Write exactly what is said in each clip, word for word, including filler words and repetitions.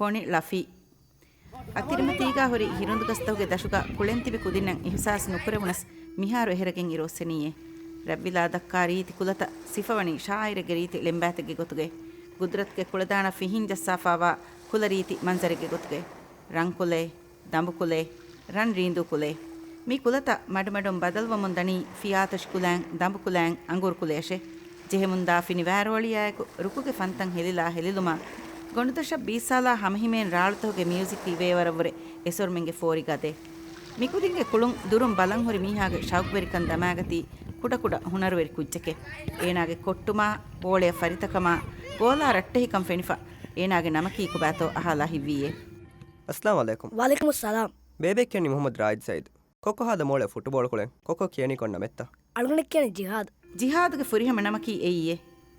ފޮނި ޅަފީ. އަތިރިމަތީގާ ހުރި ހިރުނދުގަސްތަކުގެ ދަށުގާ ކުޅެން ތިބި ކުދިންނަށް އިހުސާސް ނުކުރެވުނަސް، މިހާރު އެހެރެގެން އިރު އޮއްސެނީއޭ. ރަތްވިލާ ދައްކާ ރީތި ކުލަތައް ސިފަވަނީ ޝާއިރެއްގެ ރީތި ޅެންބާތެއްގެ ގޮތުގައި، ގުދުރަތުގެ ކުޅަދާނަށް ފިހިން ޖައްސާފާވާ ކުލަ ރީތި މަންޒަރެއްގެ ގޮތުގައި. ރަންކުލައޭ، ދަނބުކުލައޭ، ރަން ރީނދޫ ކުލައޭ. މި ކުލަތައް މަޑުމަޑުން ބަދަލުވަމުން ދަނީ ފިޔާތޮށި ކުލައިން، ދަނބު ކުލައިން، އަނގޫރު ކުލަޔަށޭ. ޖެހެމުންދާ ފިނިވާރޯޅިއާއެކު ރުކުގެ ފަންތަން ހެލިލާ ހެލިލުމާ، ގޮނޑުދޮށަށް ބީއްސާލާ ހަމަހިމޭން ރާޅުތަކުގެ މިއުޒިކް އިވޭވަރަށްވުރެ އެސޮރުމެންގެ ފޯރި ގަދޭ. މިކުދިންގެ ކުޅުން ދުރުން ބަލަން ހުރި މީހާގެ ޝައުގުވެރިކަން ދަމާގަތީ ކުޑަކުޑަ ހުނަރުވެރި ކުއްޖެކޭ. އޭނާގެ ކޮއްޓުމާ، ބޯޅަޔަށް ފަރިތަކަމާ، ގޯލާ ރައްޓެހިކަން ފެނިފަ، އޭނާގެ ނަމަކީ ކޮބާތޯ އަހާލާ ހިތްވީއޭ. އައްސަލާމު ޢަލައިކުމް. ވަޢަލައިކުމުއްސަލާމް. ބޭބެއް ކިޔަނީ މުޙައްމަދު ރާއިދު ސައީދު. ކޮއްކޮ ހާދަ މޯޅަ ފުޓުބޯޅަ ކުޅެން ކޮއްކޮ ކިޔަނީ ކޮން ނަމެއްތަ؟ އަޅުގަނޑަށް ކިޔަނީ ޖިހާދު. ޖިހާދުގެ ފުރިހަމަ ނަމަކީ އެއީއޭ.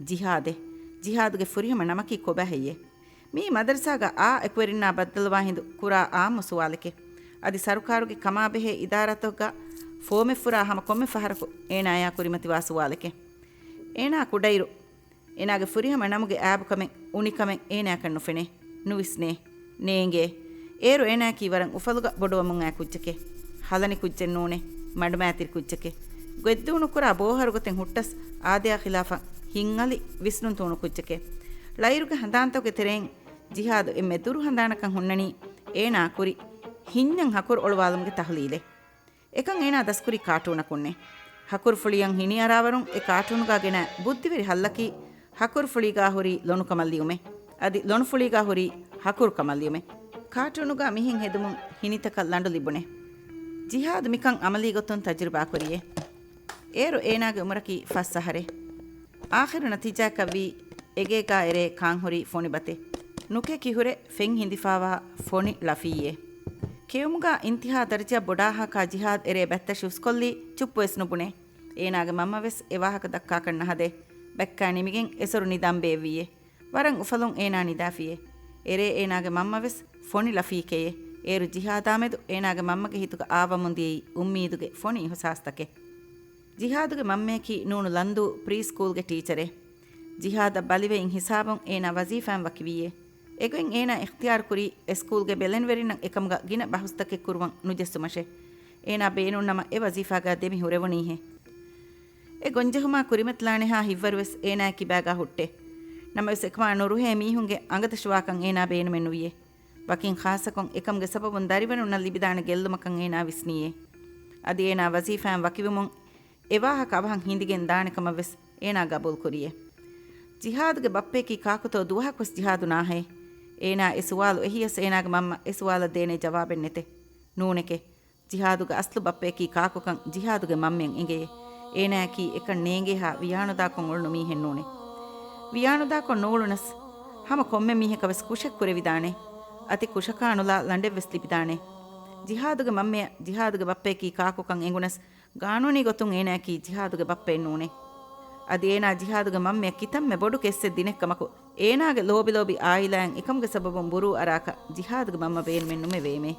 ޖިހާދޭ. ޖިހާދުގެ ފުރިހަމަ ނަމަކީ ކޮބާ ހެއްޔޭ؟ މިއީ މަދަރުސާގަ އާ އެކުވެރިންނާ ބައްދަލުވާ ހިނދު ކުރާ އާއްމު ސުވާލެކޭ. އަދި ސަރުކާރުގެ ކަމާބެހޭ އިދާރާތަކުގަ ފޯމެއް ފުރާ ހަމަ ކޮންމެ ފަހަރަކު އޭނާޔާ ކުރިމަތިވާ ސުވާލެކޭ. އޭނާ ކުޑައިރު އޭނާގެ ފުރިހަމަ ނަމުގެ އާބުކަމެއް، އުނިކަމެއް އޭނާއަކަށް ނުފެނޭ، ނުވިސްނޭ، ނޭނގޭ. އޭރު އޭނާއަކީ ވަރަށް އުފަލުގަ ބޮޑުވަމުން އައި ކުއްޖެކޭ. ހަލަނި ކުއްޖެއް ނޫނޭ، މަޑުމައިތިރި ކުއްޖެކޭ. ގޮތްދޫނު ކުރާ ބޯހަރު ގޮތެއް ހުއްޓަސް އާދަޔާ ޚިލާފަށް ހިތްއަލި ވިސްނުން ތޫނު ކުއްޖެކޭ. ޅައިރުގެ ހަނދާންތަކުގެ ތެރެއިން ޖިހާދު އެންމެ ދުރު ހަނދާނަކަށް ހުންނަނީ އޭނާ ކުރި ހިންޏަށް ހަކުރު އޮޅުވާލުމުގެ ތަހުލީލެއް. އެކަން އޭނާ ދަސްކުރީ ކާޓޫނަކުންނޭ. ހަކުރުފުޅިއަށް ހިނިއަރާވަރުން އެ ކާޓޫނުގާ ގެނައި ބުއްދިވެރި ހައްލަކީ، ހަކުރުފުޅީގާ ހުރީ ލޮނުކަމަށް ލިޔުމޭ. އަދި ލޮނުފުޅީގާ ހުރީ ހަކުރުކަމަށް ލިޔުމޭ. ކާޓޫނުގާ މިހެން ހެދުމުން ހިނިތަކަށް ލަނޑު ލިބުނޭ. ޖިހާދު މިކަން އަމަލީ ގޮތުން ތަޖުރިބާ ކުރިއޭ. އޭރު އޭނާގެ އުމުރަކީ ފަސް އަހަރޭ. އާޚިރު ނަތީޖާއަކަށްވީ، އެގޭގާ އެރޭ ކާންހުރީ ފޮނި ބަތެއް. ނުކެކި ހުރެ ފެން ހިނދިފާވާ ފޮނި ޅަފީއޭ. ކެއުމުގާ އިންތިހާ ދަރަޖައަށް ބޮޑާހާކާ ޖިހާދު އެރޭ ބައްތަށި އުސްކޮށްލީ ޗުއްޕުވެސް ނުބުނޭ. އޭނާގެ މަންމަވެސް އެ ވާހަކަ ދައްކާކަށް ނަހަދޭ. ބައްކާ ނިމިގެން އެސޮރު ނިދަން ބޭއްވިއޭ. ވަރަށް އުފަލުން އޭނާ ނިދާފިއޭ. އެރޭ އޭނާގެ މަންމަވެސް ފޮނި ޅަފީކޭއޭ. އޭރު ޖިހާދާމެދު އޭނާގެ މަންމަގެ ހިތުގަ އާވަމުން ދިޔައީ އުއްމީދުގެ ފޮނި އިހުސާސްތަކެއް. ޖިހާދުގެ މަންމަޔަކީ ނޫނު ލަންދޫ ޕްރީ ސްކޫލްގެ ޓީޗަރެއް. ޖިހާދަށް ބަލިވެއިން ހިސާބުން އޭނާ ވަޒީފާއިން ވަކިވީއޭ. އެގޮތް އޭނާ އިޚްތިޔާރުކުރީ އެ ސްކޫލްގެ ބެލެނިވެރިންނަށް އެކަމުގަ ގިނަ ބަހުސްތަކެއް ކުރުވަން ނުޖެއްސުމަށޭ. އޭނާ ބޭނުންނަމަ އެ ވަޒީފާގަ ދެމި ހުރެވުނީހޭ. އެ ގޮންޖެހުމާ ކުރިމަތިލާނެހާ ހިތްވަރުވެސް އޭނާގެ ކިބާގާ ހުއްޓޭ. ނަމަވެސް އެކަމާ ނުރުހޭ މީހުންގެ އަނގަދަށުވާކަން އޭނާ ބޭނުމެއް ނުވިއޭ. ވަކިން ޚާއްޞަކޮށް އެކަމުގެ ސަބަބުން ދަރިވަރުންނަށް ލިބިދާނެ ގެއްލުމަކަށް އޭނާ ވިސްނިއޭ. އަދި އޭނާ ވަޒީފާއިން ވަކިވުމުން އެ ވާހަކަ އަވަހަށް ހިނދިގެން ދާނެ ކަމަށް ވެސް އޭނާ ގަބޫލު ކުރިއޭ. ޖިހާދުގެ ބައްޕަޔަކީ ކާކުތޯ ދުވަހަކުވެސް ޖިހާދު ނާހޭ. އޭނާ އެ ސުވާލު އެހިޔަސް އޭނާގެ މަންމަ އެ ސުވާލަށް ދޭނެ ޖަވާބެއް ނެތޭ. ނޫނެކޭ. ޖިހާދުގެ އަސްލު ބައްޕަޔަކީ ކާކުކަން ޖިހާދުގެ މަންމައަށް އެނގެޔޭ. އޭނާއަކީ އެކަން ނޭނގޭހާ ވިޔާނުދާކޮށް އުޅުނު މީހެއް ނޫނޭ. ވިޔާނުދާކޮށް ނޫޅުނަސް، ހަމަ ކޮންމެ މީހަކަށް ވެސް ކުށެއް ކުރެވިދާނެ. އަތި ކުށަކާ ނުލާ ލަނޑެއް ވެސް ލިބިދާނެ. ޖިހާދުގެ މަންމަޔަށް ޖިހާދުގެ ބައްޕަޔަކީ ކާކުކަން އެނގުނަސް، ގާނޫނީ ގޮތުން އޭނާއަކީ ޖިހާދުގެ ބައްޕައެއް ނޫނޭ. އަދި އޭނާ ޖިހާދުގެ މަންމަޔަށް ކިތަންމެ ބޮޑު ކެއްސެއް ދިނެއްކަމަކު، އޭނާގެ ލޯބިލޯބި އާއިލާއިން އެކަމުގެ ސަބަބުން ބުރޫ އަރާކަށް ޖިހާދުގެ މަންމަ ބޭނުމެއް ނުމެވޭމޭ.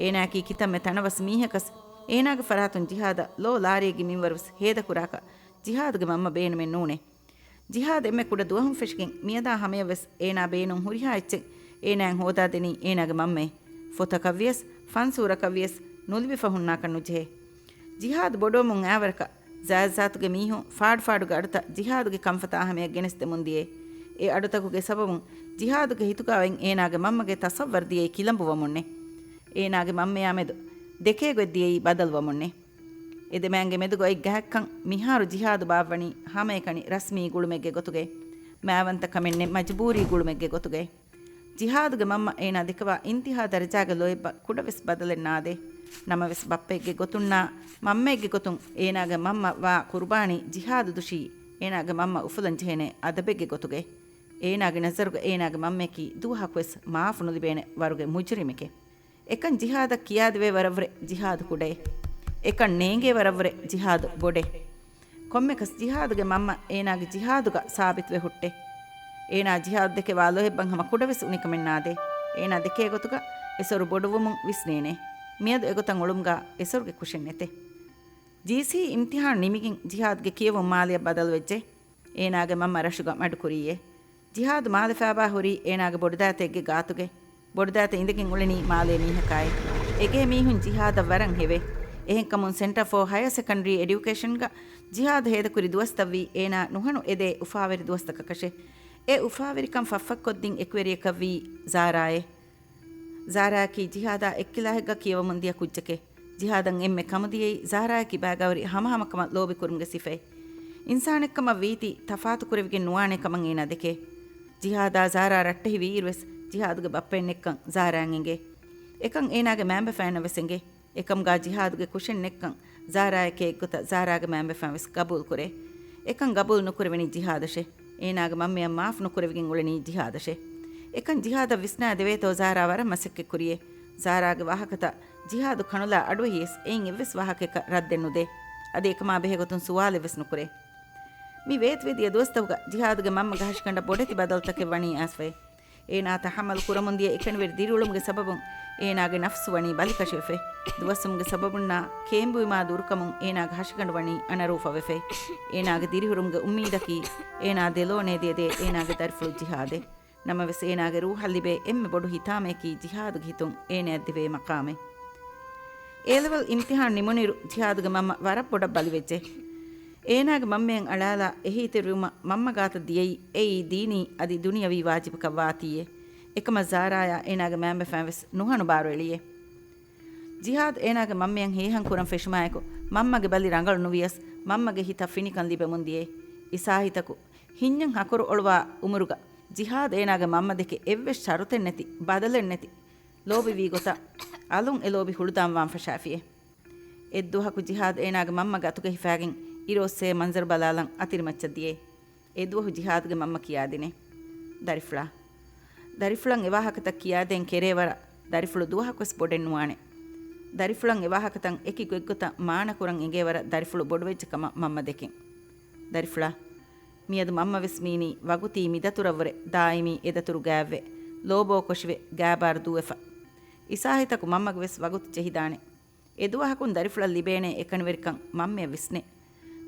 އޭނާއަކީ ކިތަންމެ ތަނަވަސް މީހަކަސް، އޭނާގެ ފަރާތުން ޖިހާދަށް ލޯ ލާރިއެއްގެ މިންވަރުވެސް ހޭދަކުރާކަށް ޖިހާދުގެ މަންމަ ބޭނުމެއް ނޫނޭ. ޖިހާދު އެންމެ ކުޑަ ދުވަހުން ފެށިގެން މިއަދާ ހަމަޔަށްވެސް އޭނާ ބޭނުން ހުރިހާ އެއްޗެއް އޭނާއަށް ހޯދާދެނީ އޭނާގެ މަންމައޭ. ފޮތަކަށްވިޔަސް، ފަންސޫރަކަށްވިޔަސް ނުލިބިފަ ހުންނާކަށް ނުޖެހޭ. ޖިހާދު ބޮޑުވަމުން އައިވަރަކަށް، ޒާތްޒާތުގެ މީހުން ފާޑުފާޑުގެ އަޑުތައް ޖިހާދުގެ ކަންފަތާ ހަމަޔަށް ގެނެސްދެމުން ދިޔައޭ. އެ އަޑުތަކުގެ ސަބަބުން ޖިހާދުގެ ހިތުގާވަން އޭނާގެ މަންމަގެ ތަސައްވަރު ދިޔައީ ކިލަނބުވަމުންނޭ. އޭނާގެ މަންމަޔާ މެދު ދެކޭ ގޮތް ދިޔައީ ބަދަލުވަމުންނޭ. އެ ދެމައިންގެ މެދުގަ އޮތް ގަހެއްކަން މިހާރު ޖިހާދު ބާއްވަނީ ހަމައެކަނި ރަސްމީ ގުޅުމެއްގެ ގޮތުގައި. މާވަންތަ ކަމެއް ނެތް މަޖުބޫރީ ގުޅުމެއްގެ ގޮތުގައި. ޖިހާދުގެ މަންމަ އޭނާ ދެކެވާ އިންތިހާ ދަރަޖާގެ ލޯތްބަށް ކުޑަވެސް ބަދަލެއް ނާދޭ. ނަމަވެސް ބައްޕައެއްގެ ގޮތުންނާ މަންމައެއްގެ ގޮތުން އޭނާގެ މަންމަ ވާ ޤުރުބާނީ ޖިހާދު ދުށީ އޭނާގެ މަންމަ އުފުލަން ޖެހޭނެ އަދަބެއްގެ ގޮތުގައި. އޭނާގެ ނަޒަރުގަ އޭނާގެ މަންމަޔަކީ ދުވަހަކުވެސް މާފު ނުލިބޭނެ ވަރުގެ މުޖުރިމެކޭ. އެކަން ޖިހާދަށް ކިޔާދެވޭ ވަރަށްވުރެ ޖިހާދު ކުޑައޭ. އެކަން ނޭނގޭ ވަރަށްވުރެ ޖިހާދު ބޮޑޭ. ކޮންމެކަސް ޖިހާދުގެ މަންމަ އޭނާގެ ޖިހާދުގަ ސާބިތުވެ ހުއްޓޭ. އޭނާ ޖިހާދު ދެކެވާ ލޯތްބަށް ހަމަ ކުޑަވެސް އުނިކަމެއް ނާދޭ. އޭނާ ދެކޭ ގޮތުގަ އެސޮރު ބޮޑުވުމުން ވިސްނޭނެ. މިއަދު އެގޮތަށް އުޅުމުގަ އެސޮރުގެ ކުށެއް ނެތޭ. ޖީސީ އިމްތިހާން ނިމިގެން ޖިހާދުގެ ކިޔެވުން މާލެއަށް ބަދަލުވެއްޖެ. އޭނާގެ މަންމަ ރަށުގަ މަޑުކުރީއޭ. ޖިހާދު މާލެ ފާބާ ހުރީ އޭނާގެ ބޮޑުދައިތައެއްގެ ގާތުގައި. ބޮޑުދައިތަ އިނދެގެން އުޅެނީ މާލޭ މީހަކާއި. އެގޭ މީހުން ޖިހާދަށް ވަރަށް ހެވޭ. އެހެންކަމުން ސެންޓަރ ފޯ ހަޔަ ސެކަންޑްރީ އެޑިއުކޭޝަންގަ ޖިހާދު ހޭދަކުރި ދުވަސްތައްވީ އޭނާ ނުހަނު އެދޭ އުފާވެރި ދުވަސްތަކަކަށެ. އެ އުފާވެރިކަން ފަށްފަށްކޮށްދިން އެކުވެރިޔަކަށްވީ ޒާރާއެ. ޒާރާއަކީ ޖިހާދާ އެއްކިލާހެއްގަ ކިޔަވަމުންދިޔަ ކުއްޖެކެ. ޖިހާދަށް އެންމެ ކަމުދިޔައީ ޒާރާއަކީ ބައިގައިވަރި ހަމަހަމަކަމަށް ލޯބިކުރުމުގެ ސިފައެއް. އިންސާނެއްކަމަށް ވީތީ ތަފާތުކުރެވިގެން ނުވާނޭ ކަމަށް އޭނާ ދެކޭ. ޖިހާދާ ޒާރާ ރައްޓެހިވީއިރުވެސް ޖިހާދުގެ ބައްޕައެއް ނެއްކަން ޒާރާއަށް އެނގޭ. އެކަން އޭނާގެ މައިންބަފައިންނަށް ވެސް އެނގޭ. އެކަމުގާ ޖިހާދުގެ ކުށެއް ނެއްކަން ޒާރާއެކޭ އެއްގޮތަށް ޒާރާގެ މައިންބަފައިން ވެސް ގަބޫލުކުރޭ. އެކަން ގަބޫލު ނުކުރެވެނީ ޖިހާދަށޭ. އޭނާގެ މަންމަޔަށް މާފު ނުކުރެވިގެން އުޅެނީ ޖިހާދަށޭ. އެކަން ޖިހާދަށް ވިސްނާދެވޭތޯ ޒާރާ ވަރަށް މަސައްކަތްކުރިޔޭ. ޒާރާގެ ވާހަކަތައް ޖިހާދު ކަނުލާ އަޑުއެހިޔަސް އެއިން އެއްވެސް ވާހަކައަކަށް ރައްދެއް ނުދޭ. އަދި އެކަމާ ބެހޭގޮތުން ސުވާލެއްވެސް ނުކުރޭ. މި ވޭތުވެދިޔަ ދުވަސްތަކުގަ ޖިހާދުގެ މަންމަގެ ހަށިގަނޑަށް ބޮޑެތި ބަދަލުތަކެއް ވަނީ އައިސްފައި. އޭނާ ތަހައްމަލު ކުރަމުންދިޔަ އެކަނިވެރި ދިރިއުޅުމުގެ ސަބަބުން އޭނާގެ ނަފްސު ވަނީ ބަލިކަށިވެފައި. ދުވަސްވުމުގެ ސަބަބުންނާ ކޭނބުވީމާ ދުރުކަމުން އޭނާގެ ހަށިގަނޑު ވަނީ އަނަރޫފަވެފައި. އޭނާގެ ދިރިހުރުމުގެ އުއްމީދަކީ އޭނާ ދެލޯނޭ ދޭދޭ އޭނާގެ ދަރިފުޅު ޖިހާދޭ. ނަމަވެސް އޭނާގެ ރޫހަށް ލިބޭ އެންމެ ބޮޑު ހިތާމައަކީ ޖިހާދުގެ ހިތުން އޭނަޔަށް ދެވޭ މަޤާމެއް. އޭލެވެލް އިމްތިހާން ނިމުނިއިރު ޖިހާދުގެ މަންމަ ވަރަށް ބޮޑަށް ބަލިވެއްޖެ. އޭނާގެ މަންމަޔަށް އަޅާލާ އެހީތެރިވުމަށް މަންމަ ގާތަށް ދިޔައީ އެއީ ދީނީ އަދި ދުނިޔަވީ ވާޖިބަކަށް ވާތީއޭ. އެކަމަށް ޒާރާޔާ އޭނާގެ މައިންބަފައިން ވެސް ނުހަނު ބާރު އެޅިޔޭ. ޖިހާދު އޭނާގެ މަންމަޔަށް ހޭހަން ކުރަން ފެށުމާއެކު މަންމަގެ ބަލި ރަނގަޅު ނުވިޔަސް މަންމަގެ ހިތަށް ފިނިކަން ލިބެމުން ދިޔައީ. އިސާހިތަކު ހިންޏަށް ހަކުރު އޮޅުވާ އުމުރުގަ ޖިހާދު އޭނާގެ މަންމަ ދެކެ އެއްވެސް ޝަރުތެއް ނެތި، ބަދަލެއް ނެތި، ލޯބިވީ ގޮތަށް އަލުން އެ ލޯބި ހުޅުދާންވާން ފަށާފިއޭ. އެއްދުވަހަކު ޖިހާދު އޭނާގެ މަންމަގެ އަތުގަ ހިފާގެން އިރު އޮއްސޭ މަންޒަރު ބަލާލަން އަތިރިމައްޗަށް ދިޔޭ. އެދުވަހު ޖިހާދުގެ މަންމަ ކިޔާދިނޭ. ދަރިފުޅާ. ދަރިފުޅަށް އެވާހަކަތައް ކިޔާދޭން ކެރޭވަރަށް ދަރިފުޅު ދުވަހަކުވެސް ބޮޑެއް ނުވާނެ. ދަރިފުޅަށް އެވާހަކަތައް އެކި ގޮތްގޮތަށް މާނަކުރަން އެނގޭވަރަށް ދަރިފުޅު ބޮޑުވެއްޖެ ކަމަށް މަންމަ ދެކެން. ދަރިފުޅާ. މިއަދު މަންމަވެސް މީނީ ވަގުތީ މިދަތުރަށްވުރެ ދާއިމީ އެދަތުރު ގާތްވެ، ލޯބޯކޮށިވެ، ގާބާރު ދޫވެފަ. އިސާހިތަކު މަންމަގެވެސް ވަގުތު ޖެހިދާނެ. އެދުވަހަކުން ދަރިފުޅަށް ލިބޭނޭ އެކަނިވެރިކަން މަންމަޔަށް ވިސްނޭ.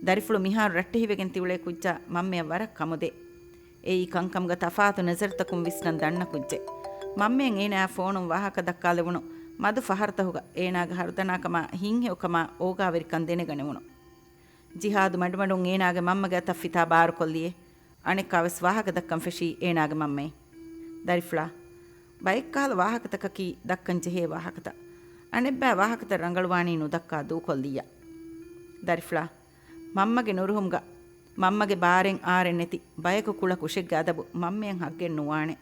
ދަރިފުޅު މިހާރު ރައްޓެހިވެގެން ތިއުޅޭ ކުއްޖާ މަންމަޔަށް ވަރަށް ކަމުދޭ. އެއީ ކަންކަމުގަ ތަފާތު ނަޒަރުތަކުން ވިސްނަން ދަންނަ ކުއްޖެއް. މަންމައަށް އޭނާއާ ފޯނުން ވާހަކަ ދައްކާލެވުނު މަދު ފަހަރުތަކުގަ އޭނާގެ ހަރުދަނާކަމާ ހިތްހެޔޮކަމާ އޯގާވެރިކަން ދެނެގަނެވުނު. ޖިހާދު މަޑުމަޑުން އޭނާގެ މަންމަގެ އަތަށް ފިތާ ބާރުކޮށްލިއޭ. އަނެއްކާވެސް ވާހަކަ ދައްކަން ފެށީ އޭނާގެ މަންމައޭ. ދަރިފުޅާ. ބައެއްކަހަލަ ވާހަކަތަކަކީ ދައްކަން ޖެހޭ ވާހަކަތައް. އަނެއްބައި ވާހަކަތައް ރަނގަޅުވާނީ ނުދައްކާ ދޫކޮށްލިއްޔާ. ދަރިފުޅާ. މަންމަގެ ނުރުހުމުގަ މަންމަގެ ބާރެއް އާރެއް ނެތި ބަޔަކު ކުޅަ ކުށެއްގެ އަދަބު މަންމައަށް ހައްގެއް ނުވާނެ.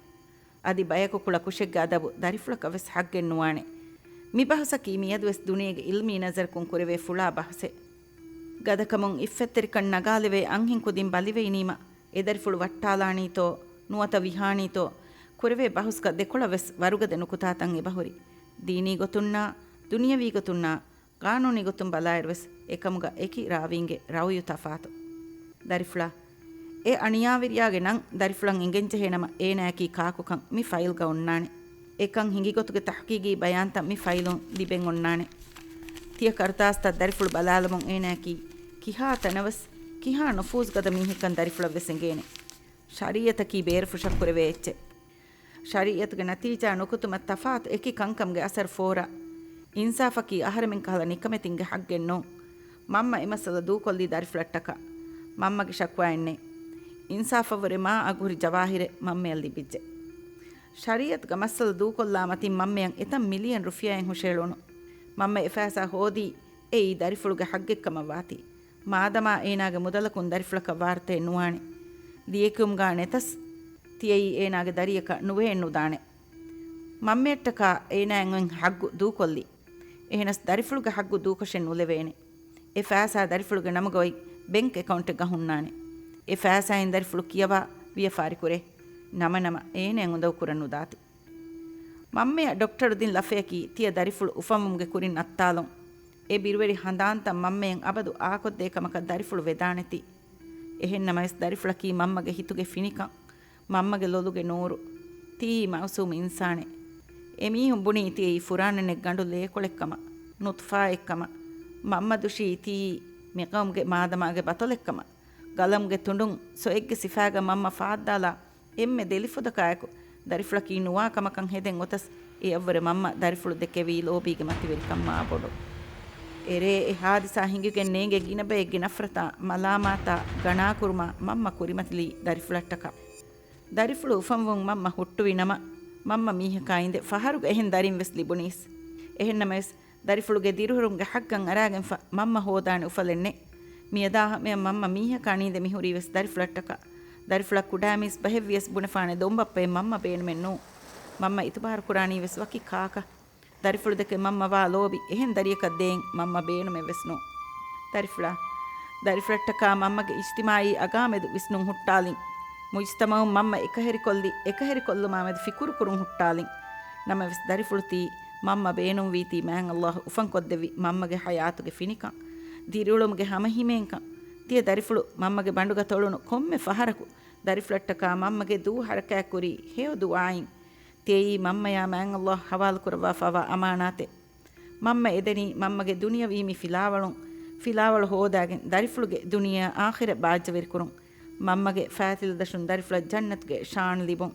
އަދި ބަޔަކު ކުޅަ ކުށެއްގެ އަދަބު ދަރިފުޅަކަށް ވެސް ހައްގެއް ނުވާނެ. މި ބަހުސަކީ މިއަދުވެސް ދުނިޔޭގެ އިލްމީ ނަޒަރަކުން ކުރެވޭ ފުޅާ ބަހުސެއް. ގަދަކަމުން އިއްފަތްތެރިކަން ނަގާލެވޭ އަންހެން ކުދިން ބަލިވެއިނީމަ އެދަރިފުޅު ވައްޓާލާނީތޯ، ނުވަތަ ވިހާނީތޯ، ކުރެވޭ ބަހުސްގަ ދެކޮޅަށް ވެސް ވަރުގަދަ ނުކުތާތައް އެބަހުރި. ދީނީ ގޮތުންނާ، ދުނިޔަވީ ގޮތުންނާ، ގާނޫނީ ގޮތުން ބަލާއިރުވެސް އެކަމުގަ އެކި ރާވީންގެ ރައުޔު ތަފާތު. ދަރިފުޅާ. އެ އަނިޔާވެރިޔާގެ ނަން ދަރިފުޅަށް އެނގެންޖެހޭނަމަ އޭނާއަކީ ކާކުކަން މި ފައިލްގަ އޮންނާނެ. އެކަން ހިނގިގޮތުގެ ތަހުގީގީ ބަޔާންތައް މި ފައިލުން ލިބެން އޮންނާނެ. ތިޔަ ކަރުދާސްތައް ދަރިފުޅު ބަލާލަމުން އޭނާއަކީ ކިހާ ތަނަވެސް، ކިހާ ނުފޫޒުގަދަ މީހެއްކަން ދަރިފުޅަށް ވެސް އެނގޭނެ. ޝަރީއަތަކީ ބޭރުފުށަށް ކުރެވޭ އެއްޗެއް. ޝަރީއަތުގެ ނަތީޖާ ނުކުތުމަށް ތަފާތު އެކި ކަންކަމުގެ އަސަރު ފޯރާ. އިންސާފަކީ އަހަރެމެން ކަހަލަ ނިކަމެތިންގެ ހައްގެއް ނޫން. މަންމަ އެ މައްސަލަ ދޫކޮށްލީ ދަރިފުޅަށްޓަކާ. މަންމަގެ ޝަކުވާއެއް ނެތް. އިންސާފަށްވުރެ މާ އަގުހުރި ޖަވާހިރެއް މަންމަޔަށް ލިބިއްޖެ. ޝަރީއަތުގަ މައްސަލަ ދޫކޮށްލާ މަތިން މަންމަޔަށް އެތައް މިލިއަން ރުފިޔާއެއް ހުށައެޅުނު. މަންމަ އެ ފައިސާ ހޯދީ އެއީ ދަރިފުޅުގެ ހައްގެއްކަމަށް ވާތީ. މާދަމާ އޭނާގެ މުދަލަކުން ދަރިފުޅަކަށް ވާރުތައެއް ނުވާނެ. ލިޔެކިޔުމުގާ ނެތަސް ތިޔައީ އޭނާގެ ދަރިޔަކަށް ނުވެއެއްނުދާނެ. މަންމައަށްޓަކާ އޭނާއަށް އޮތް ހައްގު ދޫކޮށްލީ. އެހެނަސް ދަރިފުޅުގެ ހައްގު ދޫކޮށެއް ނުލެވޭނެ. އެ ފައިސާ ދަރިފުޅުގެ ނަމުގަ އޮތް ބެންކް އެކައުންޓެއްގަ ހުންނާނެ. އެ ފައިސާއިން ދަރިފުޅު ކިޔަވާ ވިޔަފާރި ކުރޭ. ނަމަނަމަ އޭނައަށް އުނދަގޫ ކުރަން ނުދާތި. މަންމަޔަށް ޑޮކްޓަރު ދިން ލަފަޔަކީ ތިޔަ ދަރިފުޅު އުފަންވުމުގެ ކުރިން ނައްތާލުން. އެ ބިރުވެރި ހަނދާންތައް މަންމައަށް އަބަދު އާކޮށްދޭ ކަމަކަށް ދަރިފުޅު ވެދާނެތީ. އެހެންނަމަވެސް ދަރިފުޅަކީ މަންމަގެ ހިތުގެ ފިނިކަން، މަންމަގެ ލޮލުގެ ނޫރު. ތިޔީ މައުސޫމް އިންސާނެއް. އެމީހުން ބުނީ ތިޔައީ ފުރާނަނެއްގަނޑު ލޭކޮޅެއްކަމަށް، ނުޠްފާއެއްކަމަށް. މަންމަ ދުށީ ތިޔީ މިޤައުމުގެ މާދަމާގެ ބަޠަލެއްކަމަށް. ޤަލަމުގެ ތުނޑުން ސޮއެއްގެ ސިފައިގަ މަންމަ ފާއްދާލާ އެންމެ ދެލިފުދަކާއެކު ދަރިފުޅަކީ ނުވާ ކަމަކަށް ހެދެން އޮތަސް، އެއަށްވުރެ މަންމަ ދަރިފުޅު ދެކެވީ ލޯބީގެ މަތިވެރިކަން މާބޮޑު. އެރޭ އެ ހާދިސާ ހިނގިގެން ނޭނގެ ގިނަ ބައެއްގެ ނަފްރަތާ، މަލާމާތާ، ގަނާކުރުމާ މަންމަ ކުރިމަތިލީ ދަރިފުޅަށްޓަކާ. ދަރިފުޅު އުފަންވުން މަންމަ ހުއްޓުވި ނަމަ، މަންމަ މީހަކާ އިނދެ ފަހަރުގަ އެހެން ދަރިން ވެސް ލިބުނީސް. އެހެންނަމަވެސް، ދަރިފުޅުގެ ދިރިހުރުމުގެ ހައްގަށް އަރާގެންފަ މަންމަ ހޯދާނެ އުފަލެއް ނެތް. މިއަދާ ހަމަޔަށް މަންމަ މީހަކާ ނީނދެ މިހުރީ ވެސް ދަރިފުޅަށްޓަކާ. ދަރިފުޅަށް ކުޑައިމީސް ބަހެއްވިޔަސް ބުނެފާނެ ދޮންބައްޕައެއް މަންމަ ބޭނުމެއް ނޫން. މަންމަ އިތުބާރު ކުރާނީ ވެސް ވަކި ކާކަށް. ދަރިފުޅު ދެކެ މަންމަ ވާ ލޯބި އެހެން ދަރިޔަކަށް ދޭން މަންމަ ބޭނުމެއް ވެސް ނޫން. ދަރިފުޅާ، ދަރިފުޅަށްޓަކާ މަންމަގެ އިޖްތިމާޢީ އަގާމެދު ވިސްނުން ހުއްޓާލިން. މުޖްތަމަޢުން މަންމަ އެކަހެރިކޮށްލި، އެކަހެރިކޮށްލުމާމެދު ފިކުރު ކުރުން ހުއްޓާލިން. ނަމަވެސް ދަރިފުޅުތީ މަންމަ ބޭނުންވީތީ މާތް ﷲ އުފަންކޮށްދެއްވި މަންމަގެ ޙަޔާތުގެ ފިނިކަން، ދިރިއުޅުމުގެ ހަމަހިމޭންކަން. ތިޔަ ދަރިފުޅު މަންމަގެ ބަނޑުގަ ތޮޅުނު ކޮންމެ ފަހަރަކު ދަރިފުޅަށްޓަކާ މަންމަގެ ދޫ ޙަރަކާތްކުރީ ހެޔޮ ދުޢާއިން. ތިޔައީ މަންމަޔާ މާތް ﷲ ޙަވާލުކުރައްވާފައިވާ އަމާނާތެއް. މަންމަ އެދެނީ މަންމަގެ ދުނިޔަވީ މި ފިލާވަޅުން، ފިލާވަޅު ހޯދާގެން ދަރިފުޅުގެ ދުނިޔެއާ އާޚިރަތް ބާއްޖަވެރިކުރުން. މަންމަގެ ފައިތިލަދަށުން ދަރިފުޅަށް ޖަންނަތުގެ ޝާން ލިބުން.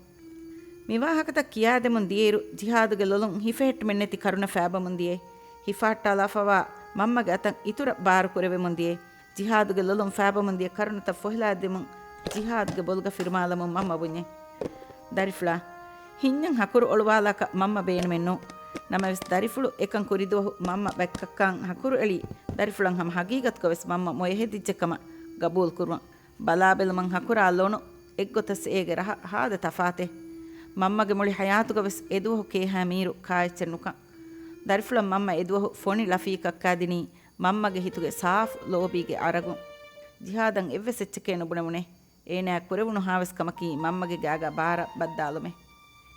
މި ވާހަކަތައް ކިޔާދެމުން ދިޔައިރު، ޖިހާދުގެ ލޮލުން ހިފެހެއްޓުމެއްނެތި ކަރުނަ ފާބަމުން ދިޔައީ. ހިފާއްޓާލާފަވާ މަންމަގެ އަތަށް އިތުރަށް ބާރު ކުރެވެމުން ދިޔައީ. ޖިހާދުގެ ލޮލުން ފާބަމުން ދިޔަ ކަރުނަތައް ފޮހެލާދެމުން ޖިހާދުގެ ބޮލުގަ ފިރުމާލަމުން މަންމަ ބުންޏޭ. ދަރިފުޅާ، ހިންޏަށް ހަކުރު އޮޅުވާލާކަށް މަންމަ ބޭނުމެއް ނޫން. ނަމަވެސް ދަރިފުޅު އެކަން ކުރިދުވަހު މަންމަ ބައްކައްކާން ހަކުރު އެޅީ، ދަރިފުޅަށް ހަމަ ހަގީގަތުގަ ވެސް މަންމަ މޮޔަހެދިއްޖެ ކަމަށް ގަބޫލު ކުރުވަން. ބަލާބެލުމަށް ހަކުރާ ލޮނު އެއްގޮތަސް އޭގެ ރަހަ ހާދަ ތަފާތެއް. މަންމަގެ މުޅި ޙަޔާތުގަ ވެސް އެދުވަހު ކޭހާ މީރު ކާއެއްޗެއް ނުކަން. ދަރިފުޅަށް މަންމަ އެދުވަހު ފޮނި ޅަފީކައްކާ ދިނީ މަންމަގެ ހިތުގެ ސާފު ލޯބީގެ އަރަގުން. ޖިހާދަށް އެއްވެސް އެއްޗެކޭ ނުބުނެވުނޭ. އޭނާ ކުރެވުނުހާވެސް ކަމަކީ މަންމަގެ ގާގަ ބާރަށް ބައްދާލުމެއް.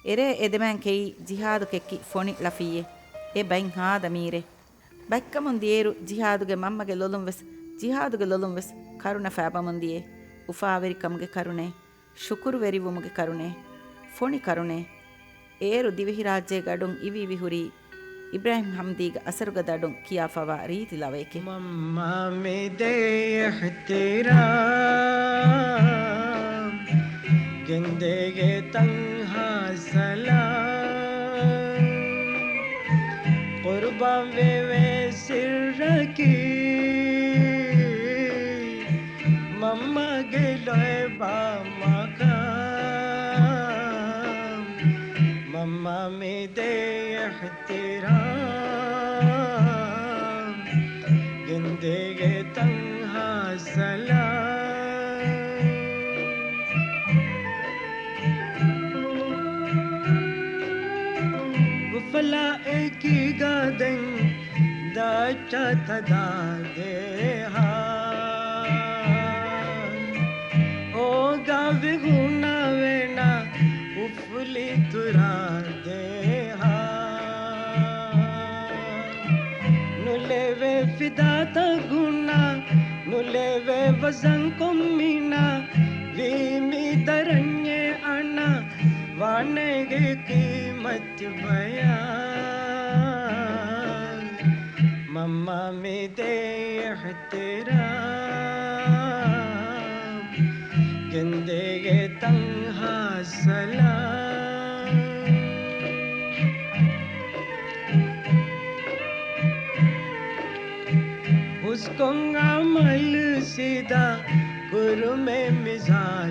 އެރޭ އެދެމާން ކެއީ ޖިހާދު ކެއްކި ފޮނި ޅަފީއެއް. އެ ބައިން ހާދަ މީރެއް. ބައްކަމުން ދިޔައިރު ޖިހާދުގެ މަންމަގެ ލޮލުން ވެސް، ޖިހާދުގެ ލޮލުން ވެސް ކަރުނަ ފާބަމުން ދިޔައީ. އުފާވެރިކަމުގެ ކަރުނައެއް، ޝުކުރުވެރިވުމުގެ ކަރުނައެއް، ފޮނި ކަރުނައެއް. އޭރު ދިވެހިރާއްޖޭގެ ގަޑުން އިވިއިވި ހުރީ އިބްރާހިމް ހަމްދީގެ އަސަރުގަ ދަޑުން ކިޔާފަވާ ރީތި ލަވަޔެކޭ. މަންމާ މި ދޭ އިޙްތިރާމް، ގެންދޭގެ ތަންހާ ސަލާމް، ޤުރުބާން ވެވޭ ސިއްރަކީ، މަންމާގެ ލޯތްބާ މަޤާމް، މަންމާ މި ދޭ އިޙްތިރާމް، ގެންދޭގެ ތަންހާ ސަލާމް. އުފަލާ އެކީގަ ދެން ދައްޗަ ތަދާ ދޭހާ، އޯގާވެ ހުންނާވޭނާ އުފުލި ތުރާ ދޭހާ. ނުލެވޭ ފިދާތައް ހުންނާ، ނުލެވޭ ވަޒަން ކޮންމީނާ، ވީ މި ދަރަންޏެއް އަންނަ، ވާނެގެ ޤީމަތް ބަޔާ. މަންމާ މި ދޭ އިޙްތިރާމް، ގެންދޭގެ ތަންހާ ސަލާމް. ހުސްކޮށް އަމަލު ސީދާ ކުރުމެއް މިޒާން